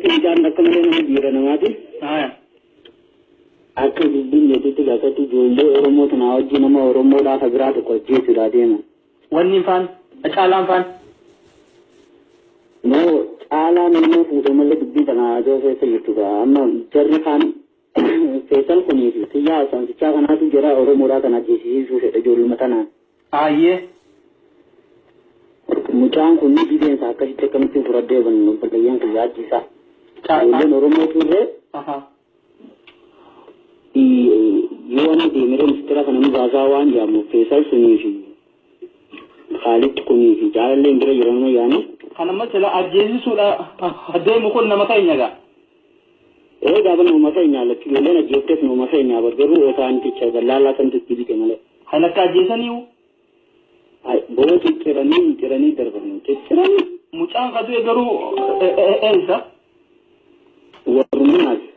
Mucaan akka malee nama dhiira namaati. Akka dubbiin jechuutti gaafatti ijoollee Oromoo tanaa wajjin nama Oromoodhaa ka biraa tokko ajjeesuudhaa deema. Wanni faan caalaan faan. Moo caalaan immoo fuute malee dubbii tanaa ajoo keessa jirtu gaa amma jarri kaan Feesal kunii fi xiyyaa saamsichaa kanaatu jara Oromoodhaa kana ajjeesisuu fedha ijoolluma tanaan. Ayyee. Mucaan kun ni dideensa akkasitti akkamittiin fudhadhee bannu obboleeyyan kiyya ajjeesaa. Ijoolleen Oromoo turre yoo amma deemiree mistira kana nu baasaa waan jedhamu Feesal sunii fi Khaalitti kunii fi jaalalleen bira jiran yaani. Kan amma sila ajjeesisuudha deemu kun nama keenya gaa. Ee gaafa nama keenya lachuu ijoolleen ajjeeftes nama keenya garuu osaanticha dallaalaa santu itti bite malee. Kan akka ajjeesaniiyu. Boo cicciranii ciranii darbanii cicciranii. Mucaan ka du'e garuu eessa? Warrumaati.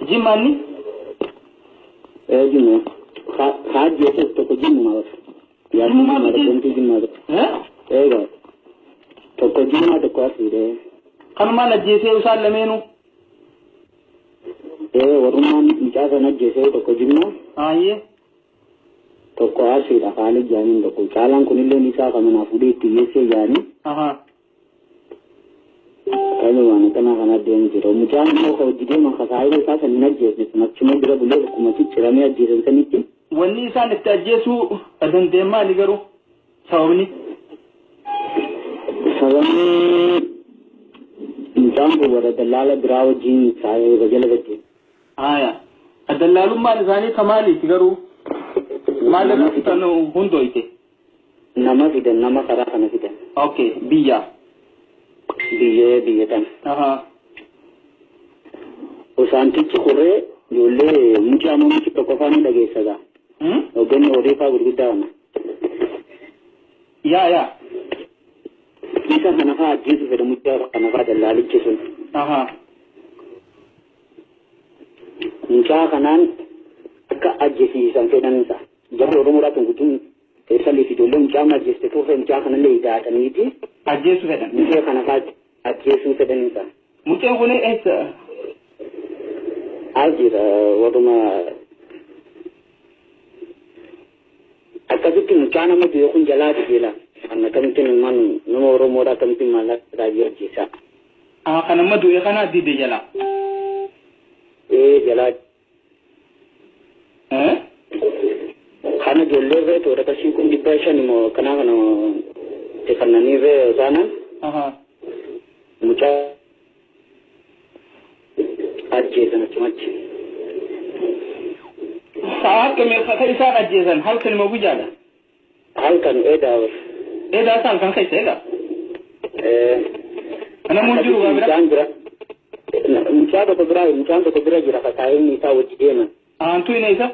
Jimmaanni? Ee jimma. Ka ajjeeses tokko jimmuma bas. Jimmumaa miti? Jimmaa tokko. Ee gaa. Tokko jimmaa tokko asiidhe. Kanumaan ajjeesee isaan lameenuu? Ee warrummaan mucaa sana ajjeesee tokko jimmaa. Ayyee. Tokko asiidha Kaalid jaaniin tokko. Caalaan kunillee isaa kan manaa fuudhee itti geessee jaanii. Kanumaan akkana kana deemu jira. Mucaan immoo ka hojii deeman ka saayila isaa san hin ajjeesne sun achuma bira bulee akkuma cicciramee ajjeesan sanitti. Wanni isaan itti ajjeesuu danda'an maali garuu? Sababni? Sababni mucaan kun warra dallaala biraa wajjin saayila jala gajjeessa. Aya. Dallaalummaan isaanii ka maaliiti garuu? Maal irratti kan hundooyte? Nama fidan, nama karaa kana fidan. Okay, biyya. Biyya tana. Osaantichi korree ijoollee mucaa mumichi tokko faa ni dhageessa gaa. Hoogganni horii faa gurguddaa kana. Yaa yaa. Isa kana faa ajjeesu fedha mucaa kana faa dallaalichi sun. Mucaa kanaan akka ajjeesiisan fedhan isa. Jarri Oromoodhaa tun guutuun Feesalii fi ijoollee mucaa amma ajjeeste turre mucaa kanallee idaataniiti. Ajjeesuu fedhan. Mucaa kana faa ajjeesuu fedhan isa. Mucaan kun eessa? As jira warruma akkasitti mucaa nama du'e kun jalaa dideela. Kan akkamittiin ilmaan nama Oromoodhaa akkamittiin maallaqa raajii ajjeesaa. Kan amma du'e kana dide jalaa. Ee jalaa. Kana ijoollee irree toora qarshii kun 500 immoo kanaa kana itti kennanii irree isaanan mucaa ajjeesan achumatti. Sa'a akkamii akka isaan ajjeesan halkan immoo guyyaadha? Halkan eedaa. Eedaa isaan kan keessa eegaa? Ee. Namoonni jiru waa bira? Mucaan bira. Mucaa tokko bira mucaan tokko bira jira kasaayinni isaa wajji deeman. Aantu inni isa?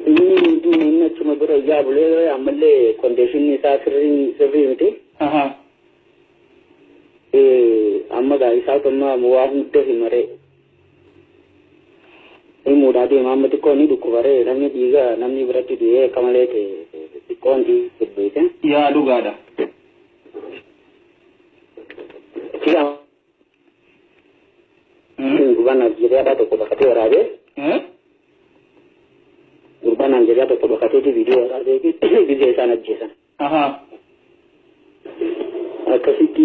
Inni hunduu inni achuma bira ijaa bulee ammallee kondeeshinni isaa sirrii miti. Amma gaa isaa amma waa hunda himaree. Himuudhaa deema amma xiqqoo ni dhukkubaree namni dhiiga namni biratti du'ee akka malee ta'e xiqqoo wanti dhibbeete. Yaa dhugaadha. Gurbaan Aljeeriyaadhaa tokko dhokatee waraabee. Gurbaan Aljeeriyaa tokko dhokateeti viidiyoo waraabee biyya isaan ajjeesan. Akkasitti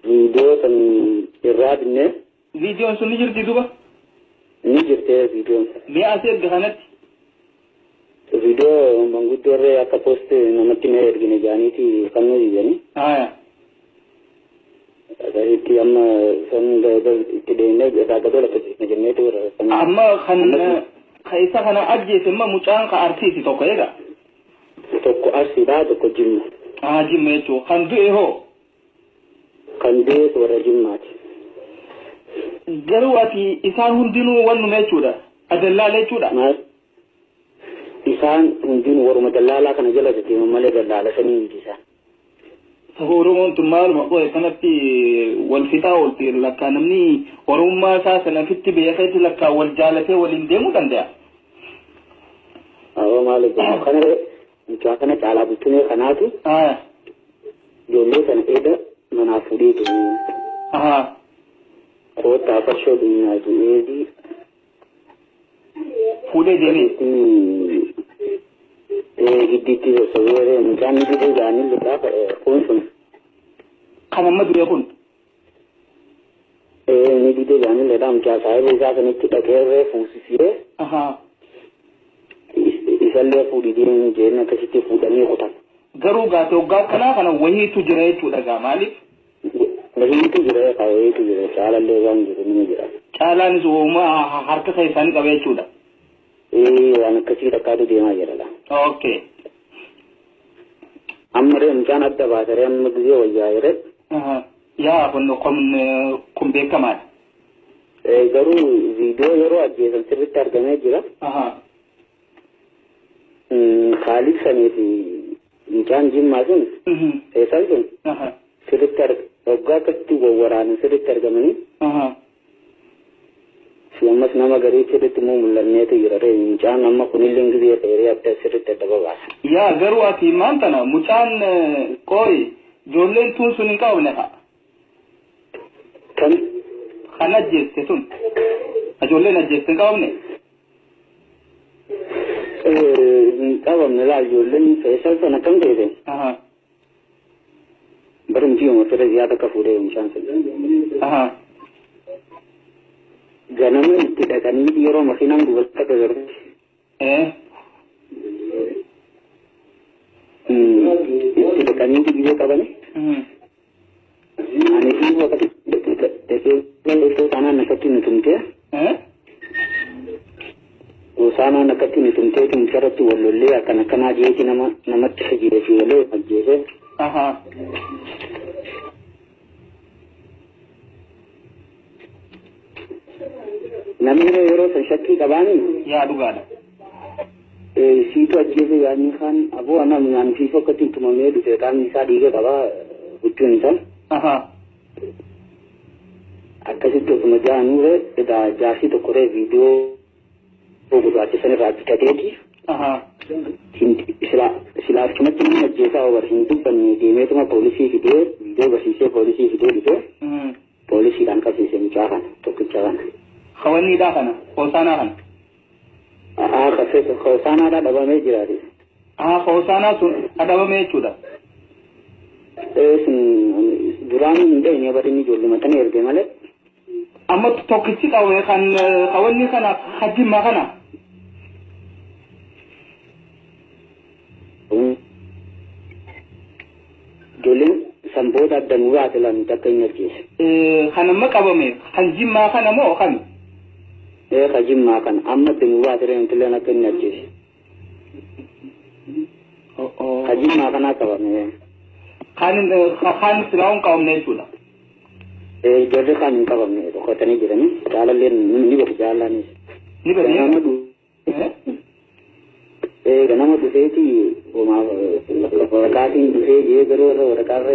viidiyoo san irraa binnee. Viidiyoon sun ni jirti duuba? Ni jirti viidiyoon. Mi'a asii erga kanatti? Viidiyoo manguddoo irree akka poost namatti mee ergine jaaniiti kan nuyi jedhani. Akkasitti amma san itti deemnee irraa gadoo lafa ciisne jennee tura. Amma kan isa kana ajjeese immoo mucaan ka arsiiti tokko eega? Tokko arsiidha tokko jimma. Jimma jechuun kan du'e hoo? Kan du'e warra jimmaati. Garuu ati isaan hundinuu wannuma jechuudha. Dallaala jechuudha. Maal? Isaan hundinuu warruma dallaalaa kana jala deeman malee dallaala sanii miti isaan. Oromoon tun maaluma qo'e kanatti wal fixaa oolti lakkaa namni Oromummaa isaa sana ofitti beekeeti lakkaa wal jaalatee waliin deemuu danda'a. Awwa maali kana mucaa kana caalaa bultumee kanaatu ijoollee sana eeda manaa fuudhee deemee. Koottaa farshoo dunyaa du'eeti. Fuudhee deemee. Giddiitti sossobee mucaan ni didee jaanii lixaa kun sun. Kan amma du'e kun. Ni didee jaanii lixaa mucaa saayiba isaa sanitti dhaqeerree fuusisee. Isallee fuudhii deemee jeen akkasitti fuudhanii kutan. Garuu gaatee waggaa akkanaa kana wahiitu jira jechuudha gaa maaliif? Wahiitu jira wahiitu jira caalallee waan jiru ni jira. Caalaanis uumaa harka isaanii qaba jechuudha. Waan akkasii takkaatu deemaa jira la. Okay. Amma ree mucaan adda baasaree amma gisee wayyaa jire. Yaa kun beekamaadha. Garuu viidiyoo yeroo ajjeesan sirriitti argamee jira. Khaalid sanii fi mucaan jimmaa sun Feesal sun sirriitti waggaa akkasitti wawwaraanan sirriitti argamanii. Fi ammas nama garii sirriitti immoo mul'anneetu jira ree mucaan amma kunillee gisee dheeree adda sirriitti adda babaasa. Yaa garuu ati maal tana mucaan qooyi ijoolleen tun sun hin qabne haa. Kan? Kan ajjeeste sun ijoolleen ajjeeste hin qabne. Hin qabamne laa ijoolleen Feesal sana akkam ta'e? Bari miti yooma fira ziyaa takka fuudhee mucaan sun. Ganama itti dhaqanii yeroo makiinaan dubartii takka garuu. Itti dhaqanii gisee qabani. Ani fi wakati dhaqee sanaan akkatti nu tumtee. Gosaanaan akkatti nu tumtee tumsarratti wal lollee akkana akkanaa jeeti nama namatti hojii fi walee ajjeese. Namni yeroo san shakkii qabaani. Yaa dhugaadha. Siitu ajjeese yaadni kaan aboo ana naan fiisu akkatti tumamee dhufe qaamni isaa dhiiga qabaa huccuun isaa. Akkasitti osuma ja'anuure egaa jaarsi tokko ree viidiyoo gurraacha san irraa bitateeti. Silaa achumatti inni ajjeesaa obar hin dubbanne deemeetuma poolisii fidee viidiyoo barsiisee poolisii fidee dhufee poolisiidhaan qabsiise mucaa kana tokkicha kana. Kawanniidhaa kana hoosaanaa kana. Hoosaanaadhaa dhabamee jiraate. Hoosaanaa sun dhabamee jechuudha. Sun duraan hin dhayne bari inni ijoolluma tana erge malee. Amma tokkichi qabe kan kawanni kana hajjimmaa kana. Ijoolleen san booda adda nu baate lamti akka inni ajjeese. Kan amma qabame kan jimmaa kana moo kami? Ka jimmaa kana amma adda nu baate lamti akka inni ajjeese. Ka jimmaa kanaa qabame. Kan silaa'uun qabamne jechuudha. Ijoollee kaan hin qabamne dhokatanii jiranii jaalalleen ni bari jaalaanis. Ni bari? Ganama dhufeeti waraqaatiin dhufee jee garuu warra waraqaarra